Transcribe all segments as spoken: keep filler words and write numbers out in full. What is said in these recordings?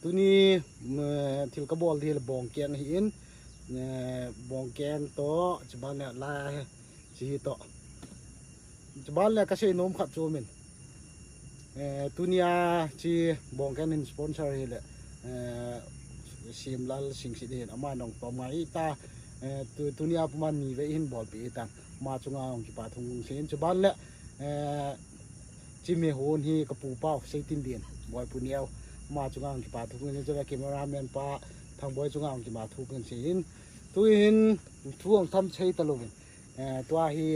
Tuni, mm, thil kabol ding le bongkeng hi in, eh, bongkeng to, chuban le la, chi to. Chuban le kasei nom khat chu min. Eh, tunia chi bongkeng in sponsor hi le, eh, Simlal Singsit hin ama nong tom ngai ta, eh, tu, tunia puma ni ve hin bolpi ta. Ma chunga hung kipa thu sei in chuban le, eh, Chi mi hon hi ka pu pau, Seitinlien, Boipu Neo. Ama chunga hung kipa thu kin sei, cameraman pa, Thangboi chunga hung kipa thu kin sei hin. Tu hin, thu hung tam sei ta louvin. Eh, tua hi,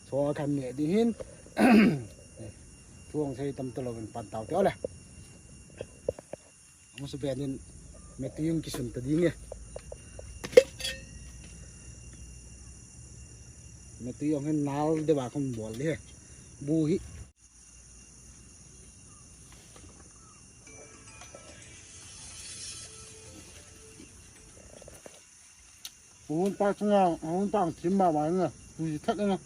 so kan ne di hin. Thu hung sei tam ta louvin pan tau te ole. Amasapen in, metu jong kisun ta ding e. Metu jong hin nal deuva kon bol ding e. Bu hi. Hun pa chunga, hun pa thim ma ma na. Tui that na.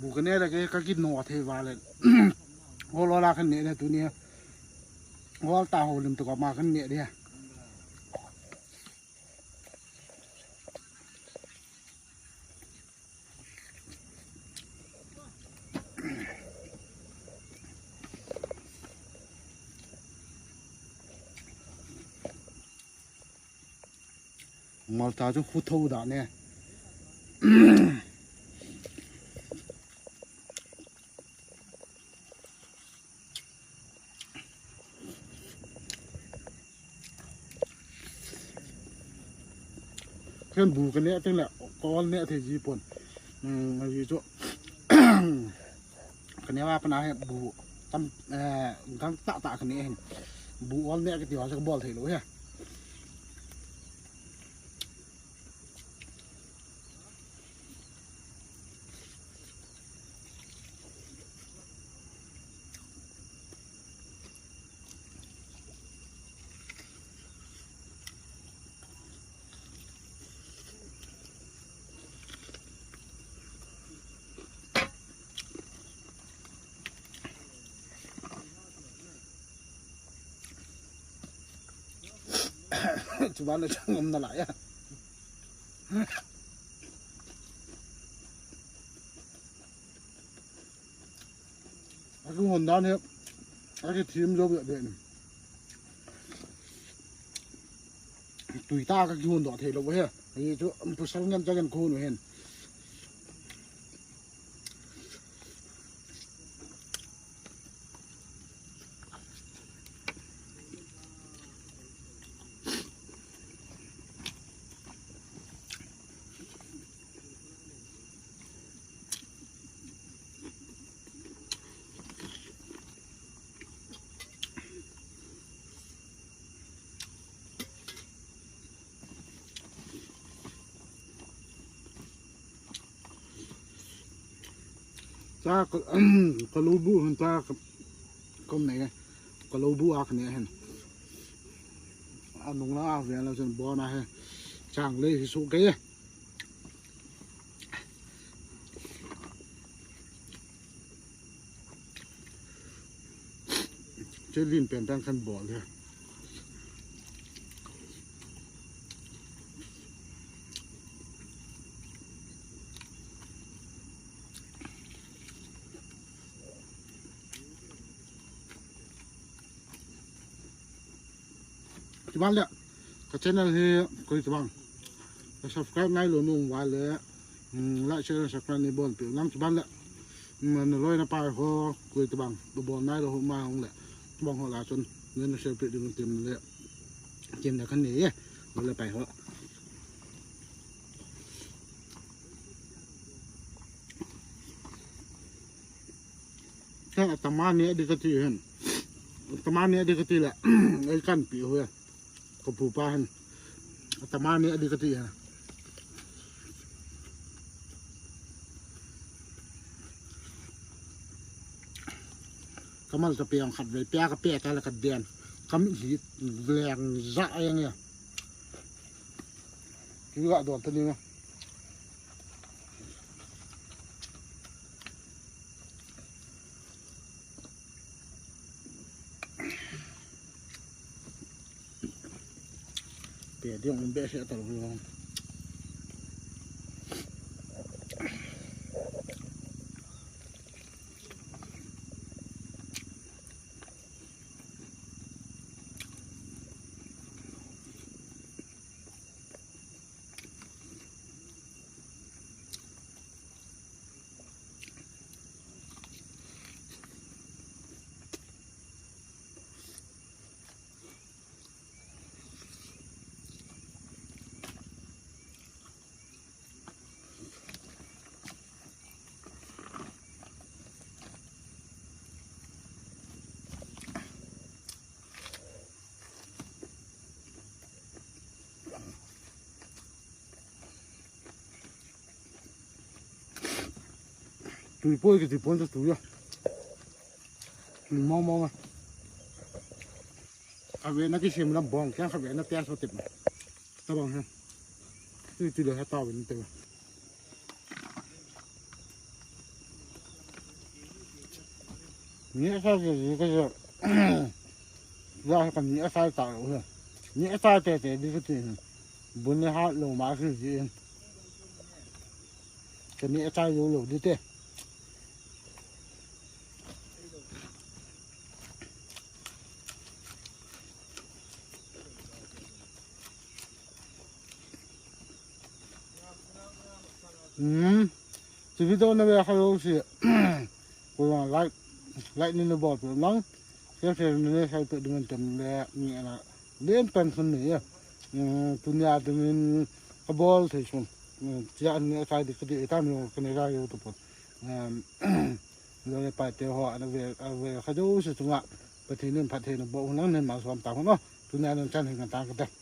Bu ka ne le ke ka kino thei va le. Hol hol a ka ne le tuni. Hol ta hol lim to ka ma ka ne le. Malta chu khu tho da ne. Ken bu ka ne teng le, ka ol ne thei ji pon. Hmm, a ji chu. Ka ne va pa na he bu tam, eh, gang ta ta ka ne hin. Bu ol ne ka ti va sa ka bol thei lou he. Chuban le chang um na lai a. A kihon dan hi, a kithim jo beh beh. Tui ta ka kihon doh thei lou he. Hi chu, um, pasal ngen cha ngen kihon u hin. Cha ka, ka lou bu hin cha ka, kom nei, ka lou bu a ka nei hin. A nung la a ven la chun bon a he. Chang lei hi su ke. Che lin pen tang kan bol he. Chuban le, ka channel hi koi tabang. Ka subscribe nai lou nung uva le, mm, like, share, subscribe nei bol peh u lang chuban le. Mm, na loi na pai ho, koi tabang, ba bol nai lou ho ma hung le. Tabang ho la chun, nei na share peh ding tem le. Tem le kan nei ye. Bol le pai ho. Atama ne di kati hen. Atama ne di kati la. Ei kanpi ho ya. Ka pupa hen. Atama ne di kati hen. Kamal ta pe ang khat ve pe ka pe ta la ka den. Kam hi leng za yang ya. Ki ga don ta ni na. Pe ding um behseh ta lou. Tui poi kiti pon chu tui a. Tui mong mong a. Khatvei na kisem lam bong, khatvei na test ma tip. Tabang ha. Tui tui le ha tao ni te. Ni sa ke ni ke. Ya ka ni sa ta lo. Ni sa te te di ke ti. Bun ni ha lo ma ke ji. Ka ni sa yo lo di te. Hmm. Chi video na ve kha lo si. Ko like, like ni na bol pe lang. Share, share ni na share pe ding tem le ni ana. Len pen sun ni ya. Hmm, tunia ding in ka bol thei sun. Hmm, chia ni sa di ka di ta mi ka ne ga yo to po. Hmm. Loi le pai te ho, ana ve, ana ve kha jouse chunga Pathen in phattheina boh hen lang, nangma som tau hen o. Tunia nang chan hin ngan tang kate.